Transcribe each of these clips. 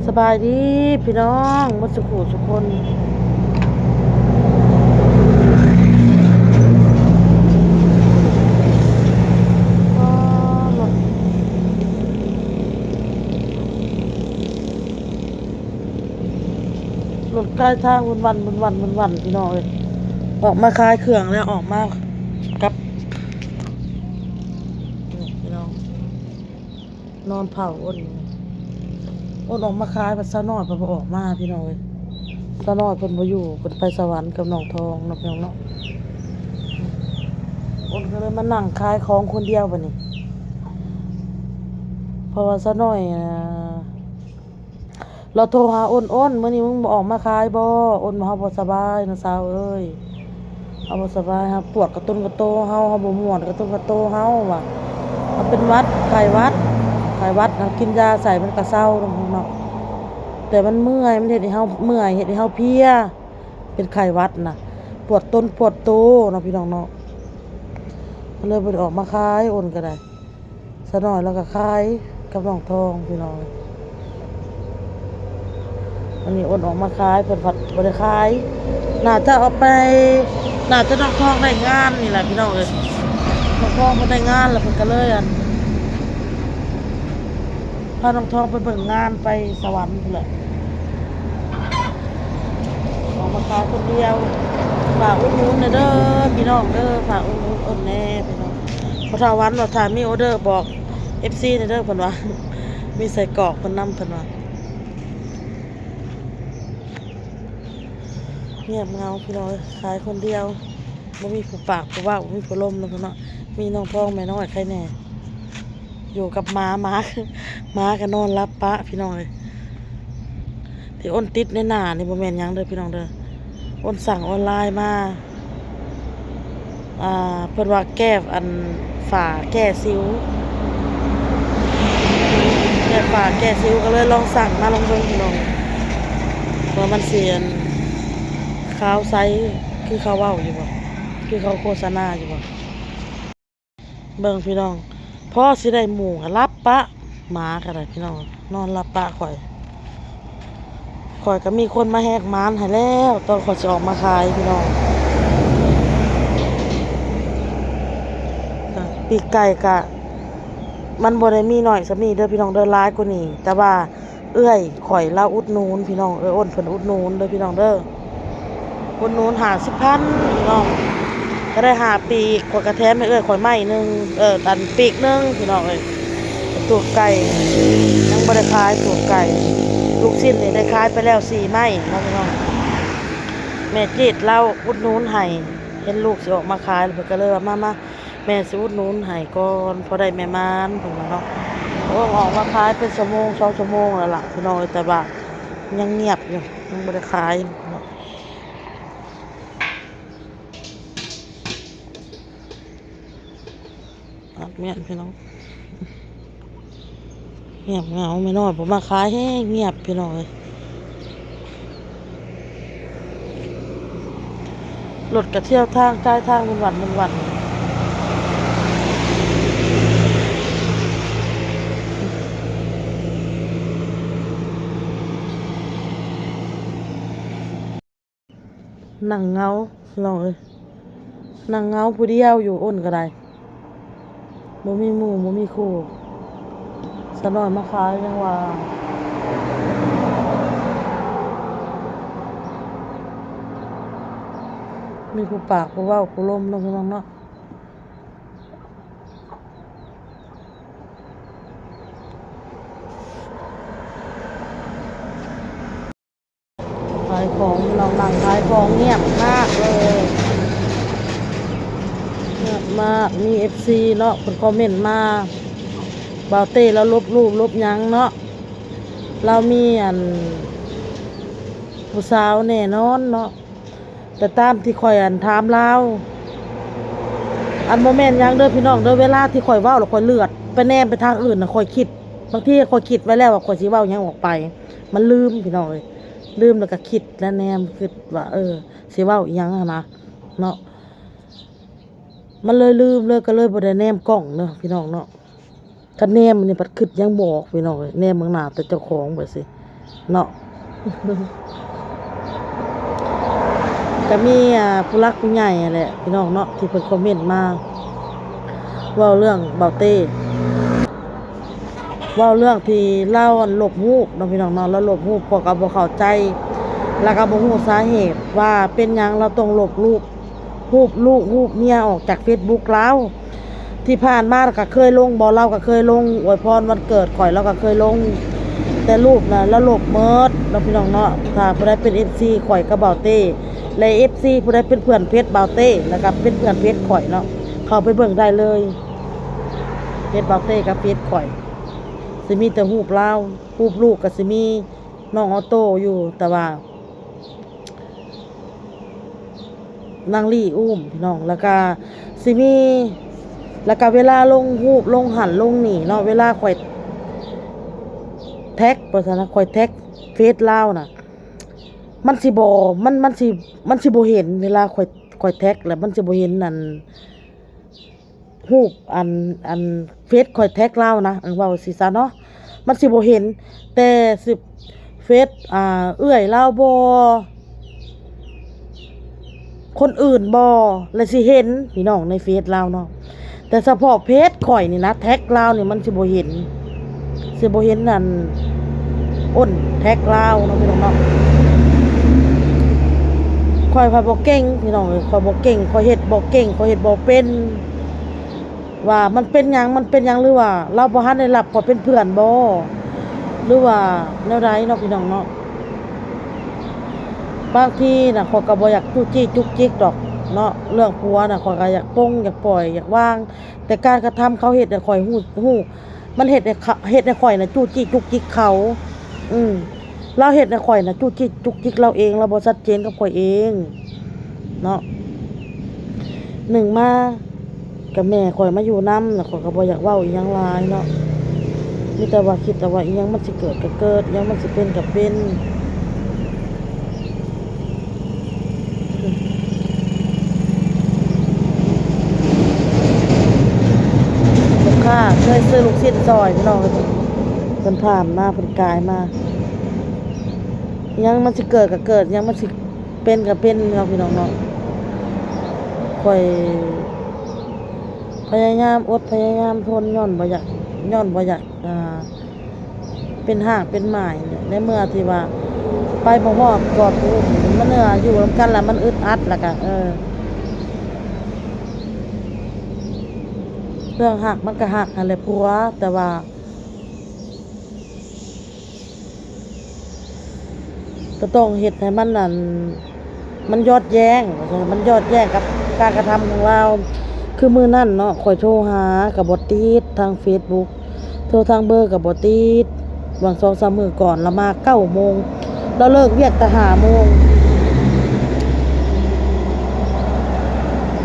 ສະບາຍດີພີ່ນ້ອງໝົດສູ່ຜູ້ສູ່ຄົນ. ອໍ ລົດ ລົດກາຍທາງວຸ້ນວັນ ວຸ້ນວັນ ວຸ້ນວັນ ພີ່ນ້ອງເອີຍ. ອອກມາຂາຍເຄື່ອງແລ້ວ ອອກມາກັບ ພີ່ນ້ອງ ນອນເຝົ້າອົນ. ອົນອອກມາຂາຍ ບັດສາວນ້ອຍເພິ່ນບໍ່ອອກມາ ພີ່ນ້ອງເອີຍ. ສາວນ້ອຍເພິ່ນບໍ່ຢູ່ ເພິ່ນໄປສະຫວັນກັບນ້ອງທອງເນາະ ພີ່ນ້ອງເນາະ. ອົນກໍເລີຍມານັ່ງຂາຍຂອງຄົນດຽວບັດນີ້ ເພາະວ່າສາວນ້ອຍ ລາວໂທຫາອົນ ອົນ ມື້ນີ້ມຶງບໍ່ອອກມາຂາຍບໍ່? ອົນວ່າ ເຮົາບໍ່ສະບາຍນະສາວເອີຍ, ເຮົາບໍ່ສະບາຍ, ເຮົາປວດກະຕົນກະໂຕເຮົາ, ເຮົາບໍ່ມ່ວນກະຕົນກະໂຕເຮົາວ່າ, ເຮົາເປັນຫວັດ ໄຂ້ຫວັດ, ໄຂ້ຫວັດນະ ກິນຢາໃສ່ມັນກະເຊົາເນາະ. ແຕ່ມັນເມື່ອຍ, ມັນເຮັດໃຫ້ເຮົາເມື່ອຍ, ເຮັດໃຫ້ເຮົາເພຍ, ເປັນໄຂ້ຫວັດນະ, ປວດຕົນປວດໂຕເນາະ ພີ່ນ້ອງເນາະ. ກໍເລີຍບໍ່ໄດ້ອອກມາຂາຍ, ອົນກໍໄດ້. ສາວນ້ອຍລາວກໍຂາຍກັບນ້ອງທອງ ພີ່ນ້ອງ. ອັນນີ້ອົນອອກມາຂາຍ ເພິ່ນພັດບໍ່ໄດ້ຂາຍ, ໜ້າຈະເອົາໄປ, ໜ້າຈະນ້ອງທອງໄດ້ງານນີ້ແຫຼະ ພີ່ນ້ອງເອີຍ. ນ້ອງທອງເພິ່ນໄດ້ງານແລ້ວ ເພິ່ນກໍເລີຍ ອັນ ພານ້ອງທອງໄປເບິ່ງງານ ໄປສະຫວັນພຸ້ນແຫຼະ. ອອກມາຂາຍຄົນດຽວ. ຝາກອຸດໜູນແດ່ເດີພີ່ນ້ອງເດີ, ຝາກອຸດໜູນອົນແດ່ພີ່ນ້ອງ. ພໍ່ທ້າວວັນວ່າຖ້າມີອໍເດີບອກເອັຟຊີແດ່ເດີ ເພິ່ນວ່າ, ມີໄສ້ກອກເພິ່ນນຳ ເພິ່ນວ່າ. ງຽບເຫງົາພີ່ນ້ອງເອີຍ, ຂາຍຄົນດຽວ, ບໍ່ມີຜູ້ປາກຜູ້ເວົ້າ, ບໍ່ມີຜູ້ລົມເນາະ ພີ່ນ້ອງ. ມີນ້ອງທອງແມ່ນ້ອຍໃຄແດ່. ຢູ່ກັບໝາ, ໝາ, ໝາກໍນອນຫຼັບປະ ພີ່ນ້ອງເອີຍ. ທີ່ອົນຕິດໃນໜ້ານີ້ບໍ່ແມ່ນຫຍັງເດີພີ່ນ້ອງເດີ, ອົນສັ່ງອອນລາຍມາ. ອ່າ ເພິ່ນວ່າແກ້ ອັນ ຝາແກ້ສິວ, ແກ້ຝາແກ້ສິວ, ກໍເລີຍລອງສັ່ງມາລອງເບິ່ງ ພີ່ນ້ອງ, ວ່າມັນຊິ ອັນ ຂາວໃສຄືເຂົາເວົ້າຢູ່ບໍ່, ຄືເຂົາໂຄສະນາຢູ່ບໍ່. ເບິ່ງພີ່ນ້ອງ, ພໍຊິໄດ້ໝູ່ກໍຫຼັບປະ, ໝາກໍໄດ້ພີ່ນ້ອງ, ນອນຫຼັບປະຂ້ອຍ. ຂ້ອຍກໍມີຄົນມາແຫກໝານໃຫ້ແລ້ວ ຕອນຂ້ອຍຊິອອກມາຂາຍພີ່ນ້ອງ. ປີກໄກ່ກະ ມັນບໍ່ໄດ້ມີໜ້ອຍສ່ຳນີ້ເດີພີ່ນ້ອງເດີ, ຫຼາຍກວ່ານີ້, ແຕ່ວ່າ ເອື້ອຍຂ້ອຍລາວອຸດໜູນພີ່ນ້ອງເອີຍ, ໂອນເພິ່ນອຸດໜູນເດີພີ່ນ້ອງເດີ, ອຸດໜູນຫ້າສິບພັນພີ່ນ້ອງ. ກໍໄດ້ຫ້າປີກ, ຂ້ອຍກໍແຖມໃຫ້ເອື້ອຍຂ້ອຍໄມ້ໜຶ່ງ, ເອີ ອັນ ປີກໜຶ່ງພີ່ນ້ອງເອີຍ. ຕູດໄກ່ຍັງບໍ່ໄດ້ຂາຍ, ຕູດໄກ່, ລູກຊິ້ນນີ້ໄດ້ຂາຍໄປແລ້ວສີ່ໄມ້ເນາະພີ່ນ້ອງ. ແມ່ຈີດລາວອຸດໜູນໃຫ້, ເຫັນລູກຊິອອກມາຂາຍ ເພິ່ນກໍເລີຍວ່າ ມາ ມາ ແມ່ຊິອຸດໜູນໃຫ້ກ່ອນ ພໍໄດ້ແມ່ໝານ ເພິ່ນວ່າເນາະ. ໂອ້ ອອກມາຂາຍເປັນຊົ່ວໂມງສອງຊົ່ວໂມງແລ້ວລະພີ່ນ້ອງເອີຍ, ແຕ່ວ່າຍັງງຽບຢູ່, ຍັງບໍ່ໄດ້ຂາຍເນາະ. ອັດແມ່ນພີ່ນ້ອງ. ງຽບເຫງົາ, ແມ່ນ້ອຍບໍ່ມາຂາຍແຮງງຽບພີ່ນ້ອງເອີຍ. ລົດກະທ່ຽວທາງ ກາຍທາງ ວັນໆ ວັນໆ. ນັ່ງເຫງົາພີ່ນ້ອງເອີຍ, ນັ່ງເຫງົາຜູ້ດຽວຢູ່, ອົນກໍໄດ້ ບໍ່ມີໝູ່ບໍ່ມີຄູ່. ສາວນ້ອຍມາຂາຍຍັງວ່າ ມີຜູ້ປາກຜູ້ເວົ້າຜູ້ລົມເນາະ ພີ່ນ້ອງເນາະ. ຂາຍຂອງ ພີ່ນ້ອງນັ່ງຂາຍຂອງງຽບມາກເລີຍ, ງຽບມາກ. ມີເອັຟຊີເນາະ ເພິ່ນຄອມເມັນມາ, ບ່າວເຕ້ລາວລົບຮູບລົບຫຍັງເນາະ, ລາວມີ ອັນ ຜູ້ສາວແນ່ນອນເນາະ. ແຕ່ຕາມທີ່ຂ້ອຍ ອັນ ຖາມລາວ, ອັນ ບໍ່ແມ່ນຫຍັງເດີພີ່ນ້ອງເດີ, ເວລາທີ່ຂ້ອຍເວົ້າແລ້ວ ຂ້ອຍເຫຼືອດໄປແນມໄປທາງອື່ນນະ, ຂ້ອຍຄິດ, ບາງທີຂ້ອຍຄິດໄວ້ແລ້ວວ່າຂ້ອຍຊິເວົ້າຫຍັງອອກໄປ, ມັນລືມ ພີ່ນ້ອງເອີຍ, ລືມແລ້ວກໍຄິດ ແລະ ແນມຄິດວ່າ ເອີ ຊິເວົ້າອີ່ຫຍັງຫັ້ນນະເນາະ, ມັນເລີຍລືມເລີຍ, ກໍເລີຍບໍ່ໄດ້ແນມກ້ອງເນາະ ພີ່ນ້ອງເນາະ. ຄັນແນມນີ້ພັດຄິດຫຍັງບໍ່ອອກ ພີ່ນ້ອງເອີຍ, ແນມເບິ່ງໜ້າແຕ່ເຈົ້າຂອງແບບຊີ້ ເນາະ ກະມີ ອ່າ ຜູ້ຫຼັກຜູ້ໃຫຍ່ຫັ້ນແຫຼະພີ່ນ້ອງເນາະ ທີ່ເພິ່ນຄອມເມັນມາເວົ້າເລື່ອງບ່າວເຕ້ ເວົ້າເລື່ອງທີ່ລາວ ອັນ ລົບຮູບເນາະພີ່ນ້ອງເນາະ ລາວລົບຮູບ ພວກກະບໍ່ເຂົ້າໃຈ ແລ້ວກະບໍ່ຮູ້ສາເຫດວ່າເປັນຫຍັງລາວຕ້ອງລົບຮູບ ຮູບລູກຮູບເມຍອອກຈາກເຟສບຸກລາວ. ທີ່ຜ່ານມາລາວກະເຄີຍລົງບໍ່ ລາວກະເຄີຍລົງອວຍພອນວັນເກີດຂ້ອຍ ລາວກະເຄີຍລົງ ແຕ່ຮູບນະລາວລົບໝົດເນາະພີ່ນ້ອງເນາະ. ຖ້າຜູ້ໃດເປັນເອັຟຊີຂ້ອຍກັບບ່າວເຕ້ ແລະ ເອັຟຊີຜູ້ໃດເປັນເພື່ອນເພຈບ່າວເຕ້ ແລ້ວກະເປັນເພື່ອນເພຈຂ້ອຍເນາະ ເຂົ້າໄປເບິ່ງໄດ້ເລີຍ ເພຈບ່າວເຕ້ກັບເພຈຂ້ອຍ ຊິມີແຕ່ຮູບລາວ ຮູບລູກກະຊິມີນ້ອງອໍໂຕ້ຢູ່ ແຕ່ວ່າ ນາງລີ້ອຸ້ມພີ່ນ້ອງ ແລ້ວກະຊິມີ ແລ້ວກະເວລາລົງຮູບລົງຫັ້ນລົງນີ້ເນາະ ເວລາຂ້ອຍແທັກ ວ່າຊັ້ນນະ ຂ້ອຍແທັກເຟສລາວນະ ມັນຊິບໍ່ ມັນ ມັນຊິ ມັນຊິບໍ່ເຫັນ ເວລາຂ້ອຍ ຂ້ອຍແທັກແລ້ວມັນຊິບໍ່ເຫັນ ອັນ ຮູບ ອັນ ອັນເຟສຂ້ອຍແທັກລາວນະ ເອີ ເວົ້າຊີ້ຊະເນາະ ມັນຊິບໍ່ເຫັນ ແຕ່ຊິເຟສ ອ່າ ເອື້ອຍລາວບໍ່ ຄົນອື່ນບໍ່ ແລະ ຊິເຫັນພີ່ນ້ອງໃນເຟສລາວເນາະ ແຕ່ສະເພາະເພຈຂ້ອຍນີ້ນະ ແທັກລາວນີ້ມັນຊິບໍ່ເຫັນ ຊິບໍ່ເຫັນ ອັນ ອ້ນແທັກລາວເນາະພີ່ນ້ອງເນາະ. ຂ້ອຍພັດບໍ່ເກັ່ງພີ່ນ້ອງເອີຍ ຂ້ອຍບໍ່ເກັ່ງ ຂ້ອຍເຮັດບໍ່ເກັ່ງ ຂ້ອຍເຮັດບໍ່ເປັນ ວ່າມັນເປັນຫຍັງ ມັນເປັນຫຍັງ ຫຼືວ່າລາວບໍ່ທັນໄດ້ຮັບຂ້ອຍເປັນເພື່ອນບໍ່ ຫຼືວ່າແນວໃດເນາະພີ່ນ້ອງເນາະ. ບາງທີນະ ຂ້ອຍກະບໍ່ຢາກຈູ້ຈີ້ຈຸກຈິກດອກເນາະ ເລື່ອງຜົວນະ ຂ້ອຍກະຢາກປົງ ຢາກປ່ອຍ ຢາກວາງ ແຕ່ການກະທຳເຂົາເຮັດໃຫ້ຂ້ອຍຮູ້ ຮູ້ ມັນເຮັດໃຫ້ ເຮັດໃຫ້ຂ້ອຍນະຈູ້ຈີ້ຈຸກຈິກເຂົາ ອືມ ລາວເຮັດໃຫ້ຂ້ອຍນະຈູ້ຈີ້ຈຸກຈິກລາວເອງ ລາວບໍ່ຊັດເຈນກັບຂ້ອຍເອງເນາະ. ໜຶ່ງມາກະແມ່ຂ້ອຍມາຢູ່ນຳ ແລ້ວຂ້ອຍກະບໍ່ຢາກເວົ້າອີ່ຫຍັງຫຼາຍເນາະ ມີແຕ່ວ່າຄິດແຕ່ວ່າອີ່ຫຍັງມັນຊິເກີດກະເກີດ ອີ່ຫຍັງມັນຊິເປັນກະເປັນ. ລູກຄ້າເຄີຍຊື້ລູກຊີ້ນຊອຍພີ່ນ້ອງເອີຍ ເພິ່ນຜ່ານມາ ເພິ່ນກາຍມາ ຫຍັງມັນຊິເກີດກະເກີດ ຫຍັງມັນຊິເປັນກະເປັນເນາະພີ່ນ້ອງເນາະ. ຂ້ອຍພະຍາຍາມອົດພະຍາຍາມທົນ ຍ້ອນບໍ່ຢາກ ຍ້ອນບໍ່ຢາກ ອ່າ ເປັນຮ່າງເປັນໝ້າຍ ໃນເມື່ອທີ່ວ່າໄປບໍ່ຮອດກອດບໍ່ອຸ້ມ ມັນເມື່ອຢູ່ນຳກັນລະມັນອຶດອັດ ລະກະ ເອີ ເລື່ອງຮັກມັນກະຮັກຫັ້ນແຫຼະຜົວ ແຕ່ວ່າກະຕ້ອງເຮັດໃຫ້ມັນ ອັນ ມັນຢອດແຍ້ງ ມັນຢອດແຍ້ງກັບການກະທຳຂອງລາວ. ຄືມື້ນັ້ນເນາະ ຂ້ອຍໂທຫາກະບໍ່ຕິດ ທາງເຟສບຸກ ໂທທາງເບີກະບໍ່ຕິດ ຫວ່າງສອງສາມມື້ກ່ອນ ລາວມາເກົ້າໂມງ ລາວເລີກວຽກແຕ່ຫ້າໂມງ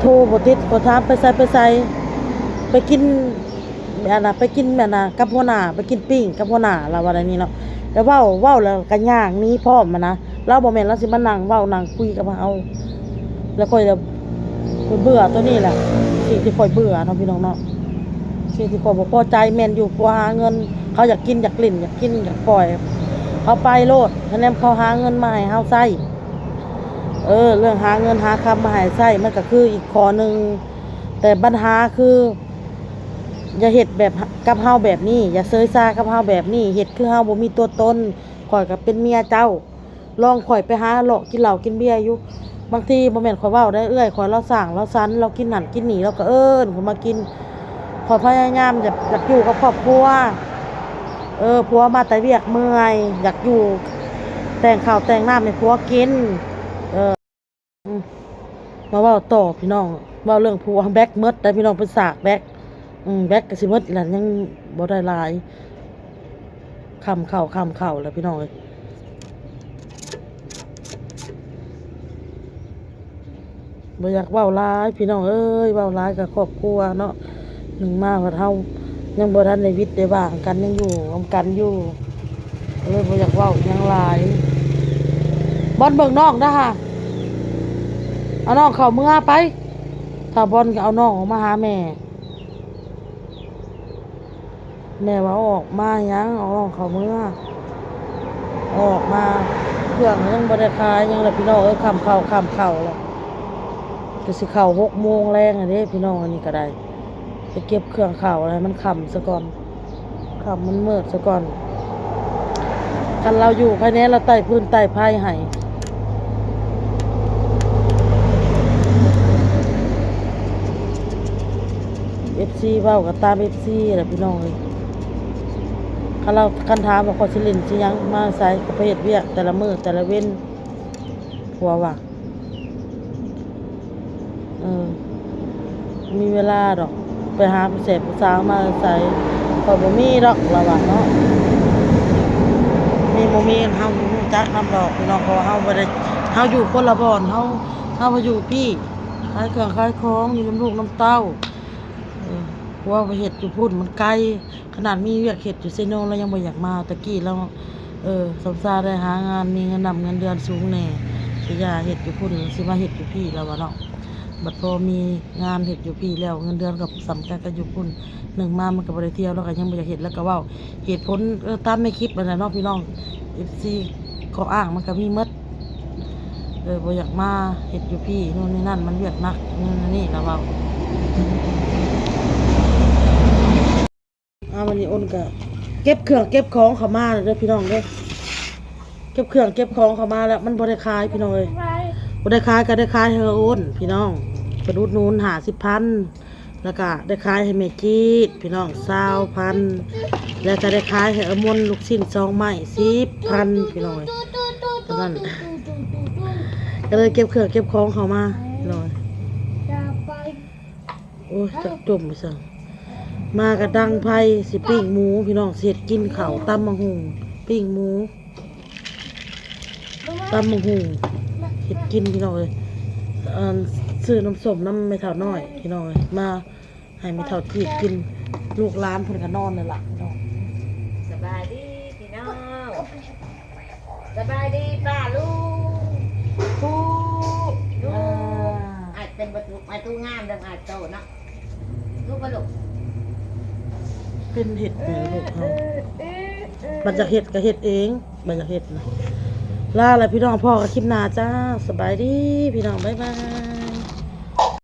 ໂທບໍ່ຕິດ ຂ້ອຍຖາມໄປໃສ ໄປໃສ ໄປກິນ ອັນນະ ໄປກິນ ອັນນະ ກັບຫົວໜ້າ ໄປກິນປີ້ງກັບຫົວໜ້າ ລາວວ່າແນວນີ້ເນາະ ແລ້ວເວົ້າ ເວົ້າແລ້ວກະຍ່າງໜີພ້ອມຫັ້ນນະ ລາວບໍ່ແມ່ນລາວຊິມານັ່ງເວົ້ານັ່ງຄຸຍກັບເຮົາ ແລ້ວຂ້ອຍລະເບື່ອໂຕນີ້ແຫຼະ ສິ່ງທີ່ຂ້ອຍເບື່ອເນາະພີ່ນ້ອງເນາະ ສິ່ງທີ່ຂ້ອຍບໍ່ພໍໃຈແມ່ນຢູ່ ຜົວຫາເງິນ ເຂົາຢາກກິນຢາກຫຼິ້ນ ຢາກກິນຢາກປ່ອຍ ເຮົາໄປໂລດ ຄະແນນເຂົາຫາເງິນມາໃຫ້ເຮົາໃຊ້ ເອີ ເລື່ອງຫາເງິນຫາຄຳມາໃຫ້ໃຊ້ ມັນກະຄືອີກຂໍ້ໜຶ່ງ ແຕ່ບັນຫາຄື ຢ່າເຮັດແບບກັບເຮົາແບບນີ້ ຢ່າເຊີຍຊາກັບເຮົາແບບນີ້ ເຮັດຄືເຮົາບໍ່ມີຕົວຕົນ ຂ້ອຍກະເປັນເມຍເຈົ້າ ລອງຂ້ອຍໄປຫາເລາະກິນເຫຼົ້າກິນເບຍຢູ່ ບາງທີບໍ່ແມ່ນຂ້ອຍເວົ້າໄດ໋ ເອື້ອຍຂ້ອຍລາວສ້າງລາວສັນ ລາວກິນຫັ້ນກິນນີ້ ລາວກະເອີ້ນຂ້ອຍມາກິນ ຂ້ອຍພະຍາຍາມຢາກ ຢາກຢູ່ກັບຄອບຄົວ ເອີ ຜົວມາແຕ່ວຽກເມື່ອຍ ຢາກຢູ່ ແຕ່ງເຂົ້າແຕ່ງນ້ຳໃຫ້ຜົວກິນ ເອີ ອືມ ມາເວົ້າຕໍ່ພີ່ນ້ອງ ເວົ້າເລື່ອງຜົວ ແບັກໝົດໄດ໋ພີ່ນ້ອງ ເປັນສາກແບັກ ອືມ ແບັກກະຊິໝົດອີ່ຫຼະ ຍັງບໍ່ໄດ້ຫຼາຍ ຄ່ຳເຂົ້າ ຄ່ຳເຂົ້າແລ້ວພີ່ນ້ອງເອີຍ ບໍ່ຢາກເວົ້າຫຼາຍພີ່ນ້ອງເອີຍ ເວົ້າຫຼາຍກະຄອບຄົວເນາະ ໜຶ່ງມາພັດເຮົາຍັງບໍ່ທັນໄດ້ວິດໄດ້ຫວ່າງກັນ ຍັງຢູ່ນຳກັນຢູ່ ກະເລີຍບໍ່ຢາກເວົ້າຫຍັງຫຼາຍ ບອນເບິ່ງນ້ອງເດີຫາ ເອົານ້ອງເຂົ້າເມືອໄປ ຖ້າບອນກະເອົານ້ອງອອກມາຫາແມ່ ແມ່ວ່າອອກມາຫຍັງ ເອົານ້ອງເຂົ້າເມືອ ອອກມາ ເຄື່ອງຍັງບໍ່ໄດ້ຂາຍຫຍັງລະພີ່ນ້ອງເອີຍ. ຄ່ຳເຂົ້າ ຄ່ຳເຂົ້າລະ ກໍຊິເຂົ້າຫົກໂມງແລງແລ້ວເດ້ພີ່ນ້ອງ. ອັນນີ້ກໍໄດ້ໄປເກັບເຄື່ອງເຂົ້າໃຫ້ມັນຄ່ຳສະກ່ອນ ຄ່ຳມັນມືດສະກ່ອນ. ຄັນລາວຢູ່ພາຍໃນ ລາວໄຕ້ຟືນໄຕ້ໄຟໃຫ້. ເອັຟຊີເວົ້າກໍຕາມເອັຟຊີແຫຼະພີ່ນ້ອງເອີຍ. ຄັນລາວ ຄັນຖາມວ່າຂ້ອຍຊິຫຼິ້ນຊິຫຍັງ ມາໃສ ກໍໄປເຮັດວຽກແຕ່ລະມື້ແຕ່ລະເວັນ ຜົວວ່າ. ເອີ ມີເວລາດອກ ໄປຫາຜູ້ແສບຜູ້ສາວມາໃສ ຂ້ອຍບໍ່ມີດອກ ລາວວ່າເນາະ. ມີບໍ່ມີ ເຮົາບໍ່ຮູ້ຈັກນຳດອກພີ່ນ້ອງ ເພາະວ່າເຮົາບໍ່ໄດ້ ເຮົາຢູ່ຄົນລະບ່ອນ ເຮົາ ເຮົາຢູ່ພີ້ ຂາຍເຄື່ອງຂາຍຂອງ ຢູ່ນຳລູກນຳເຕົ້າ. ເອີ ຜົວໄປເຮັດຢູ່ພຸ້ນ ມັນໄກ. ຂະໜາດມີວຽກເຮັດຢູ່ເຊໂນ ລາວຍັງບໍ່ຢາກມາ. ຕະກີ້ລາວ ເອີ ສົມຊາຍໄດ້ຫາງານ ມີເງິນນຳເງິນເດືອນສູງແດ່ ຊິຢ່າເຮັດຢູ່ພຸ້ນ ຊິມາເຮັດຢູ່ພີ້ ລາວວ່າເນາະ. ບັດພໍມີງານເຮັດຢູ່ພີ້ແລ້ວ ເງິນເດືອນກໍສ່ຳກັນກັບຢູ່ພຸ້ນ ໜຶ່ງມາມັນກໍບໍ່ໄດ້ທ່ຽວ ລາວກໍຍັງບໍ່ຢາກເຮັດ. ລາວກໍເວົ້າເຫດຜົນ ເອີ ຕາມໃນຄລິບຫັ້ນແຫຼະເນາະພີ່ນ້ອງ. ເອັຟຊີ ຂໍ້ອ້າງມັນກໍມີໝົດ ເອີ ບໍ່ຢາກມາເຮັດຢູ່ພີ້ ໂນ່ນນີ້ນັ້ນ ມັນວຽກໜັກ ໂນ່ນນີ້ ລາວເວົ້າ. ອ່າ ວັນນີ້ອ້ນກະເກັບເຄື່ອງເກັບຂອງເຂົ້າມາແລ້ວເດີພີ່ນ້ອງເດີ. ເກັບເຄື່ອງເກັບຂອງເຂົ້າມາແລ້ວ ມັນບໍ່ໄດ້ຂາຍພີ່ນ້ອງເອີຍ. ບໍ່ໄດ້ຂາຍກໍໄດ້ຂາຍໃຫ້ອ້ນພີ່ນ້ອງ ເພິ່ນອຸດໜູນຫ້າສິບພັນ ແລ້ວກະໄດ້ຂາຍໃຫ້ແມ່ຈີດພີ່ນ້ອງຊາວພັນ ແລ້ວກະໄດ້ຂາຍໃຫ້ອາມົນລູກຊິ້ນສອງໄມ້ສິບພັນພີ່ນ້ອງເອີຍ. ຕອນນັ້ນກໍເລີຍເກັບເຄື່ອງເກັບຂອງເຂົ້າມາພີ່ນ້ອງເອີຍ. ໂອ້ຍ ຈັກຈົມໄປຊັ້ນ ມາກະດັງໄຟ ຊິປີ້ງໝູພີ່ນ້ອງ ຊິເຮັດກິນເຂົ້າ ຕຳບັກຫຸ່ງ ປີ້ງໝູ ຕຳບັກຫຸ່ງ ເຮັດກິນພີ່ນ້ອງເອີຍ. ອັນ ຊື້ນ້ຳສົ້ມນຳແມ່ເຖົ້ານ້ອຍພີ່ນ້ອງເອີຍ ມາໃຫ້ແມ່ເຖົ້າຈີດກິນ. ລູກຫຼານເພິ່ນກະນອນແລ້ວລະພີ່ນ້ອງ. ສະບາຍດີພີ່ນ້ອງ. ສະບາຍດີປ້າລຸງ ປູ ລຸງ ອ່າ ອ້າຍເປັນບໍ່ທຸກ ອ້າຍຕູ້ງາມເດີ ອ້າຍໂຕເນາະ. ລູກບໍ່ລູກ ເປັນເຮັດແມ່ລູກເຮົາ ບັດຢາກເຮັດກໍເຮັດເອງ ບັດຢາກເຮັດນະ. ລາລະພີ່ນ້ອງ ພໍ້ກັນຄລິບໜ້າຈ້າ. ສະບາຍດີພີ່ນ້ອງ ບາຍບາຍ.